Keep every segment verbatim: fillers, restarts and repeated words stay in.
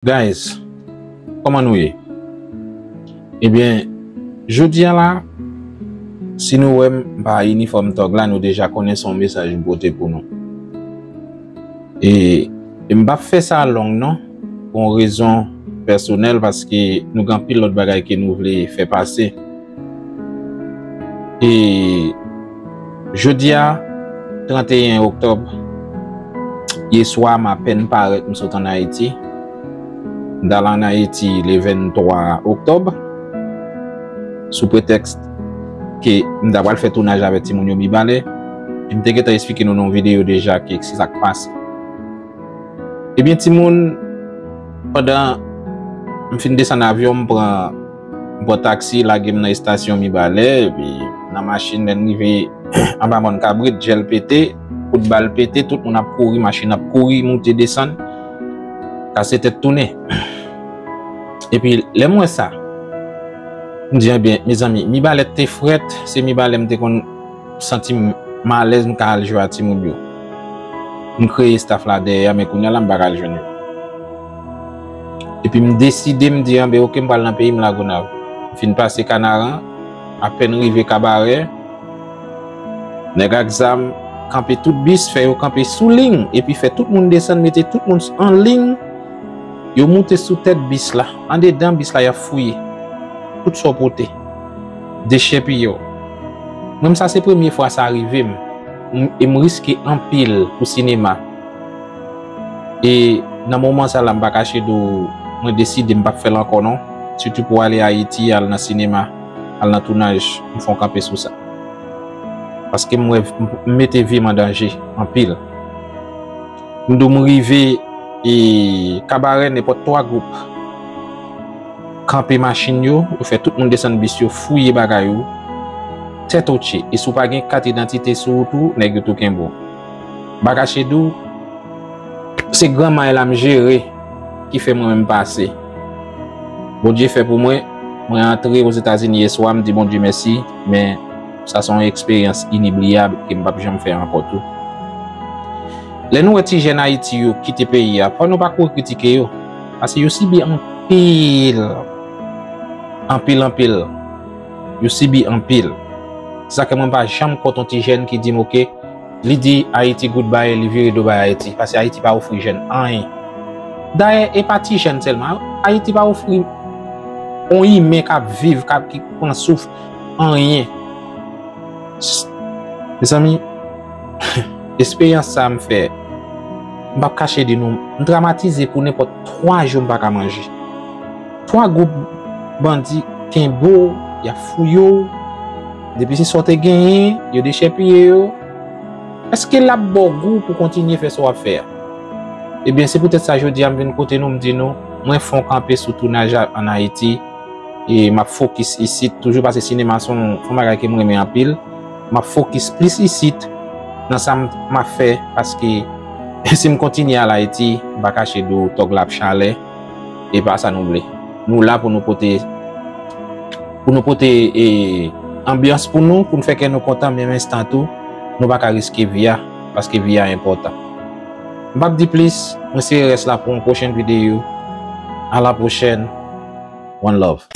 Guys, kòman nou ye? Ebyen, jodi a la, si nou wè m pa inifòm tòg la, nou deja konnen se yon mesaj m pote pou nou. E, e m p ap fè sa long non, pou yon rezon pèsonèl, paske nou gen anpil lòt bagay ke nou vle fè pase. E jodi a, trannteyen oktòb, yè swa m apèn parèt, m sot ann Ayiti. M t al ann Ayiti le venntwa oktòb, sou pretèks ke m ta pral fè tounaj avèk timoun yo Mibalè. E m te gentan eksplike nou nan yon videyo deja ke se sa k pase. Ebyen, timoun, pandan m fin desann avyon, m pran, m pran taksi, lage m nan estasyon Mibalè, epi nan machin, lè n rive anba Mòn Kabrit, jèl pete, kout bal pete, tout moun ap kouri, machin ap kouri, moute, desann, kase tèt tounen. Epi, lè m wè sa, m di, ebyen, mezanmi, Mibalè te frèt, se Mibalè m te konn santi m alèz m ka al jwe a timoun yo. M kreye staff la dèyè a, men kounye a la m pa ka al jwenn yo. Epi m deside, m di, anben, oke, m pral nan peyi m, Lagonav. M fin pase Kanaran, apèn rive Kabarè, nèg ak zam kanpe tout bis, fè yo kanpe sou liy, epi fè tout moun desann, mete tout moun an liy, yo moute sou tèt bis la. Andedan bis la, y ap fouye tout sa w pote. Dechèpiye w. Mwen menm sa se premye fwa sa rive m. M, e m riske anpil pou sinema. E nan moman sa la, m pa kache di w, mwen deside m p ap fè l ankò non. Sitou pou ale Ayiti, al nan sinema, al nan tounaj, m fè yon kanpe sou sa. Paske m wè, m, m mete vi m an danje anpil. M di w m rive e Kabarè, nenpòt twa gwoup kanpe machin yo, yo fè tout moun desann bis yo, fouye bagay ou, tèt ou tche. E si w pa gen kat idantite sou ou tou, nèg yo tou kenbe w. M pa kache di w, se gran may la m jere ki fè mwen menm pase. Bondye fè pou mwen, mwen antre Ozetazini yè swa, m di Bondye mèsi, men sa se yon eksperyans inibliyab ke m p ap janm fè ankò tou. Lè nou wè ti jèn Ayiti yo kite peyi a, fò nou pa kouri kritike yo, paske yo sibi anpil, anpil, anpil. Yo sibi anpil. Se sa ke mwen pa janm kont yon ti jèn ki di m, oke, li di Ayiti goodbye, li vire do bay Ayiti, paske Ayiti pa ofri jèn anyen. Dayè, e pa ti jèn sèlman, Ayiti pa ofri yon imen k ap viv, k ap, ki pran souf, anyen. Mezanmi, eksperyans sa m fè, m p ap kache di nou, m tramatize pou nenpòt twa jou m pa ka manje. Twa gwoup bandi kenbe w, y ap fouye w. Depi se sa w te genyen, yo dechèpiye yo. Èske l ap ba w gou pou kontinye fè sa w ap fè a? Ebyen, se poutèt sa jodi a m vin kote nou, m di nou, mwen fè yon kanpe sou tounaj a ann Ayiti. E m ap fokis isit toujou, paske sinema se yon, se yon bagay ke m renmen anpil. M ap fokis plis isit nan sa m, m ap fè, paske si m kontinye al Ayiti, m pa kache di w, tòg la ap chalè. E pa sa nou vle. Nou la pou nou pote, pou nou pote, e, anbyans pou nou, pou n fè kè nou kontan, men menm enstan tou, nou pa ka riske vi a, paske vi a enpòtan. M p ap di plis, mwen sere rès la pou yon pwochen videyo. A la pwochèn. One love.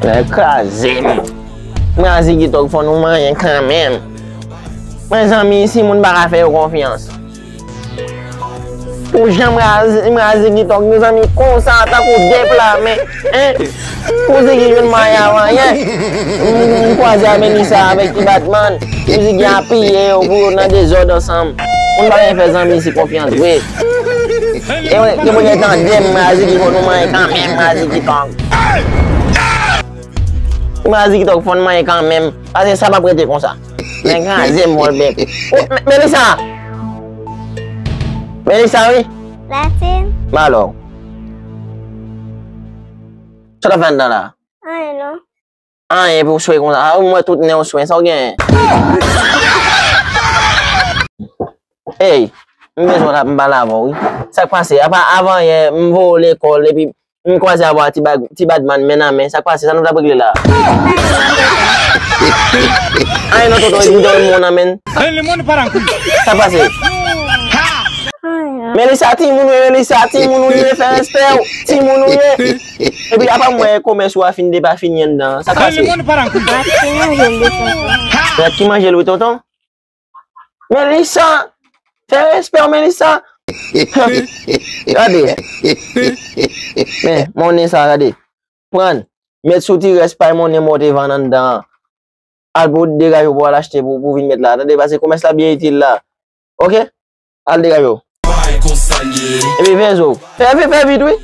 Nèg kraze m. Mwen a Ziggy Talk fò nou manyen kanmenm. Mezanmi, si moun pa ka fè yo konfyans. Pou jan mwen a, mwen a Ziggy Talk, mezanmi, konsa, tankou de pla men, en? Pou Ziggy jwenn mwayen avan yè. M, m kwaze a Melissa avèk ti Batman. Pou Ziggy apiye yo, pou yo nan dezòd ansanm. Moun pa gen fè zanmi si konfyans vre. E wè, ke moun tande m, mwen a Ziggy fò nou manyen kanmenm, mwen a Ziggy Talk. Mwen a Ziggy Talk fò nou manyen kanmenm. Paske sa p ap rete konsa. Nèg kraze m vòlbèk. O, Me-, Melissa! Melissa, wi. Latin. Malò. Sa w ap fè anndan la? Anyen non. Anyen pou w swe konsa. A, m wè tout nen w swe. Sa w genyen? Ey, m bezwen w la pou m pale avè w, wi. Sa k pase? Apa avan yè, m voye w lekòl, epi m kwaze avè w a ti bag-, ti badman men nan men. Sa k pase? Sa nou t ap regle la? Ay non, tonton, epi w te wè moun nan men. Sa k pase? Melissa, timoun ou ye, Melissa, timoun ou ye, fè respè w, timoun ou ye. Epi apa m wè komès ou a fin depa fini anndan an. Sa k pase? Rat ki manje l wi, tonton. Melissa, fè respè w, Melissa. Gade. Men, monnen sa, gade. Pran. Met sou ti rès pay monnen mò te vann anndan an. Al pou degaje w pou al achte pou, pou vin met la. Tande, pase komès la byen itil la. Oke? Al degaje w. Epi Venzo. Fè, fè, fè vit, wi.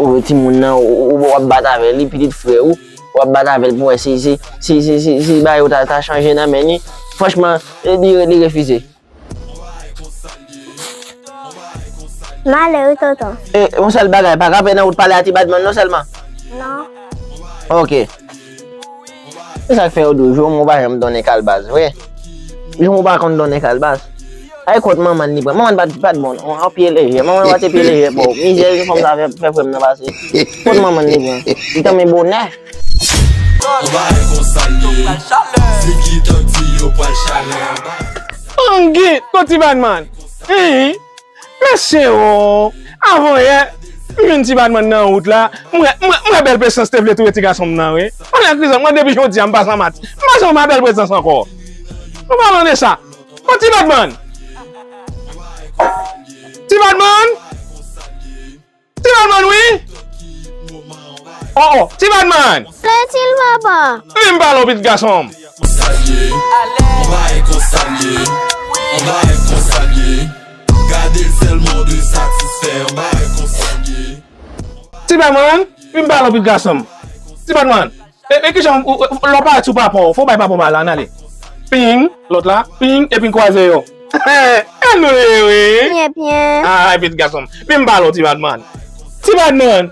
Ou wè timoun nan, ou, ou, ou ap bat avè li, pitit frè ou. W ap bat avè l pou wè si, si, si, si, si, si bagay yo ta, ta chanje nan men li. Franchman, li, li refize. Malere, tonton. E, yon sèl bagay, pa kanpe nan wout pale a ti Badman non sèlman. Non. Oke. Se sa k fè yo di w, jwonm ou pa janm donnen kalbas vre. Jwonm ou pa konn donnen kalbas. Ay, kot manman li pran. Manman pa, pa t bon. An pye lejè. Manman pa te pye lejè pou ou. Mizè, yon fanm sa fè, fè frè m nan pase. Kot manman li pran. Li tanmen bonè. Yon bagay konsa l ye. Ziki tank di yo pral chalè anba. Angi, kot ti Badman? Hi. Mesye o, avan yè, m jwenn ti Badman nan wout la, m wè, m wè, m wè bèl presans te vle touye ti gason m nan, wi. Pandan kriz la, mwen depi jodi a, m pa sanm a, m pa sanm a bèl presans ankò. Nou pale de sa. Bon, ti Badman. Ti Badman. Ti Badman, wi. Oh, oh, ti Badman. Tranquille, papa. Vin m pale w, pitit gason m. Konsa l ye, yon bagay konsa l ye, yon bagay konsa l ye. Gade l sèlman w dwe satisfè, yon bagay konsa l ye. Ti Badman, vin m pale w, pitit gason m. Ti Badman, e, e kijan, ou, ou, lè w parèt sou papa w, fò w bay papa w bal la, ann ale. Ping, lòt la, ping, epi n kwaze yo. E nou ye, wi. Pyen, pyen. Ay, pitit gason m. Vin m pale w, ti Badman. Ti Badman,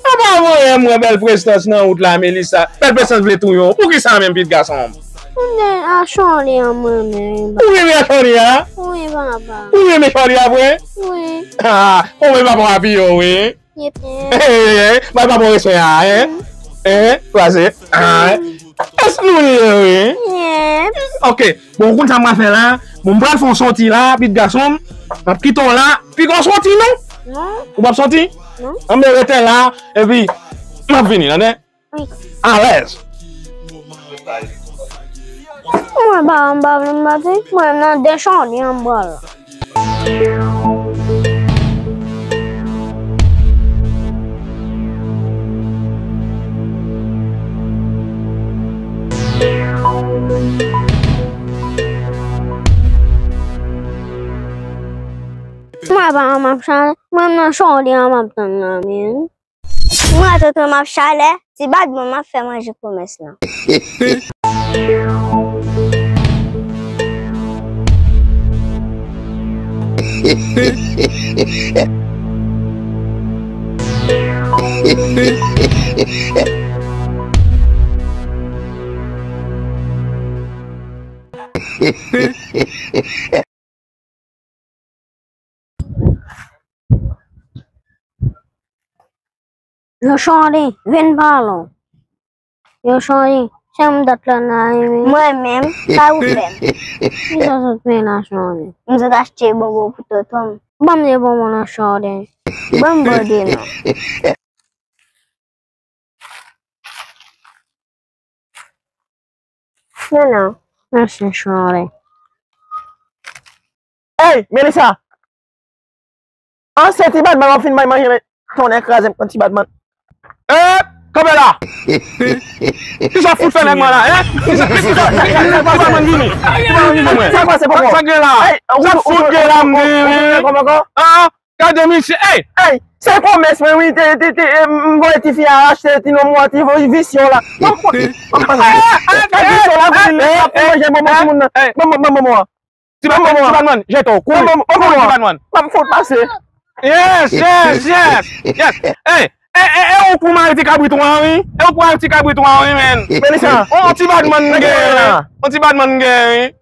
apa voye m wè bèl prestans nan wout la, Melissa. Bèl prestans vle touye w. Poukisa menm, pitit gason m? Mwen gen achòle an mwen menm. Ou renmen achòle a? Wi, papa. Ou renmen achòle a vre? Wi. Ah, ou renmen papa w a pi yo, wi. Yep, yep. Hey, hey, hey, bay papa w respè a, hein? Hein? Kwaze. Ah, èske nou ye, wi? Yep. Ok. Bon, ou konn sa m pral fè la? Bon, m pral fè yon sòti la, pitit gason m. M ap kite w la. Piga w sòti, non? Non. Ou p ap sòti? Non. Anben, rete la, epi m ap vini, tande? Wi. Alèz. Mwen pa, m pa vle m pati. Mwen nan de chan li an m pral. Mwen pa, m ap chale. Mwen nan chan li an m ap tann nan, men. Mwen tonton m ap chalè, ti Badman m ap fè manje komès lan. Yo chonde, vin pale w. Yo chonde, se m dat la nan ri. Mwen menm, pa ou fè m. Kisa sot men nan chonde? M sot achte bonbon pou tonton m. Ban m de bonbon nan chonde. Ban m bòde non. Non, non. Mèsi, chonde. Hey, Melissa! An se ti Badman w ap fin bay manje, men tonnè kraze m pran ti Badman. Eh, kanpe la! Kisa w fout fè nèg mwen la, eh? Kisa, kisa, kisa, kisa, papa mwen vini. Papa mwen vini mwen. Sa k pase, papa? Sa k gen la? Sa k fout gen la, m di? Ah, gade misye, hey! Hey, se komès mwen wi, te, te, te, eh, m voye tifi a achte ti non mwen, ti voye visyon la. Gade visyon la, vin la, ap manje bonbon timoun nan. Bonbon, bonbon, bonbon. Ti Badman, ti Badman, jete w, kouri. Kouri, ti Badman. M ap fout pase. Yes, yes, yes, yes. Hey, e, e, e ou pou mari ti kabrit ou an, wi. E ou pou mari ti kabrit ou an, wi, men. Melissa. On ti Badman m gen, wi. On ti Badman m gen, wi.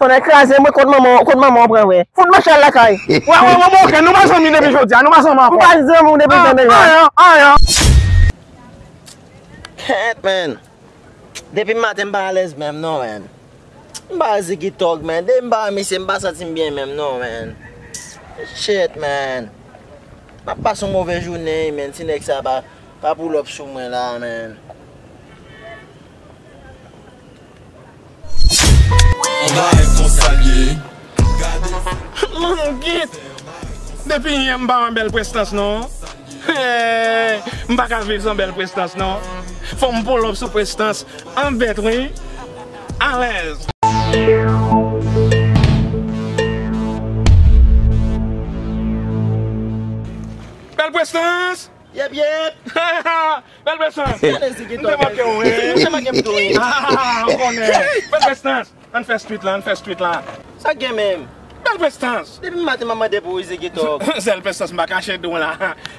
Tonnè kraze mwen, kot manman, kot manman w pran, wi. Fout mache al lakay. Wè, wè, wè, bon, ok, nou pa zanmi depi jodi a, nou pa zanmi ankò. Nou pa zanmi depi jodi a. Anyen, anyen. Kèt, man. Depi maten m pa alèz menm non, man. M pa Ziggy Thug, man. Depi m pa wè misye, m pa santi m byen menm non, man. Shit, man. M ap pase yon move jounen, man. Ti nèg sa pa, pa pull up sou mwen la, man. Yon bagay konsa l ye. Gade. Mon git. Depi yè m pa wè Bèl Prestans non. Hey, m pa ka viv san Bèl Prestans non. Fò m pull up sou Prestans. An bèt wi. Alèz. Bèl Prestans. Yep, yep. Bèl Prestans. Gade Ziggy Thug. M te manke w wi. M te manke m tou wi. Ah, m konnen. Bèl Prestans. Ann fè street la, ann fè street la. Sa k gen menm? Bèl Prestans. Depi maten m ap mande pou Ziggy Thug. Sèl Prestans m pa kache di w la.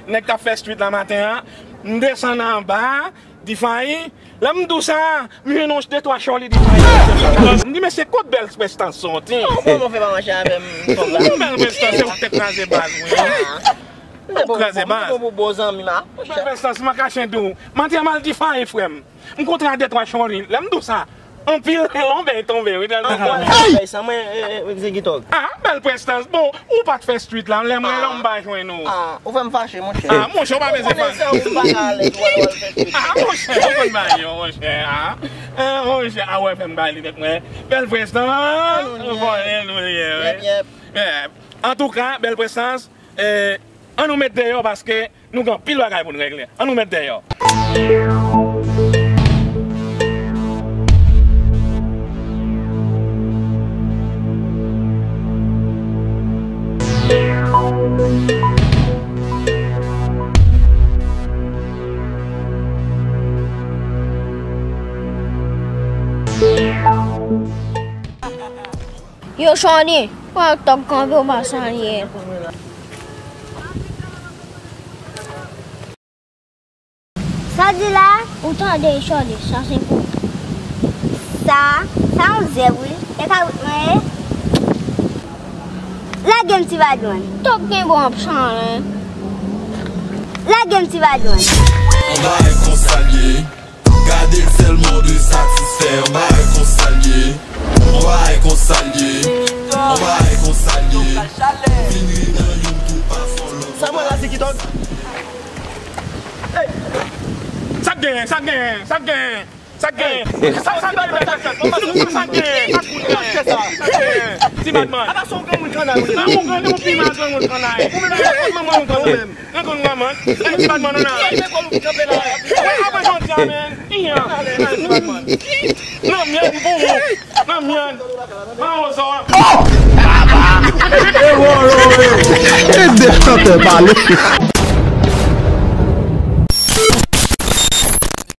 Nèg k ap fè street la maten an, m desann anba, D-Fi. Lè m di w sa, m jwenn yon de twa chòli D-Fi. M di, "Mesye, kot Bèl Prestans soti?" Oh, kòman w fè pa mache avè m, Thug la? Bèl Prestans, se ou k te kraze baz mwen. Ah. Ou kraze baz. Bon, bon, bon, bon zanmi m a. Bèl Prestans, m pa kache di w. Maten an m al D-Fi, frè m. M kontre a de twa chòli. Lè m di w sa, anpil lonbèy tonbe wi, tèlman konbèy. Sa mwen, eh, eh, Ziggy Thug. Ah, Bèl Prestans. Bon, ou pa t fè street la, lè mwen la, m pa jwenn ou. Ah, ou fè m fache, monchè. Ah, monchè, ou pa bezwen fache. Ou konnen sa, ou pa ka alèz, ou al, ou al fè street. Ah, monchè, ou konn bagay yo, monchè, ah. Ah, monchè, ah, wè, fè m bay li tèt mwen. Bèl Prestans, ou konnen nou ye, wi. Yep, yep. Eh, antouka, Bèl Prestans, eh, ann nou met deyò paske nou gen anpil bagay pou n regle. Ann nou met deyò. Yo, Shawny, pran Thug kanpe w pa salye. Sa di la? Ou tande, Shawny, sa se pou. Sa, sa yon zèb, wi. E ka, men. Lage m ti badman. Thug gen bon ap chan, wi. Lage m ti badman. Yon bagay konsa l ye. Gade l sèlman de satisfè, yon bagay konsa l ye. Yon bagay konsa l ye. Yon bagay konsa l ye. Vin ri nan youn tou pa fò lòt. Sa mwen la, Ziggy Thug. Hey! Sa k genyen, sa k genyen, sa k genyen, sa k genyen. Sa, sa k genyen, sa k genyen, sa k genyen. Ti badman. Apa se yon granmoun kannay ou ye? Granmoun, granmoun, pi mal granmoun kannay. Ou menm, ou menm, ou menm. Nan konn manman, nan ti badman nan la. Apre jodi a, men, kiyan. Nan myann pou ou. Nan myann. Mawozo. E de chantè pale.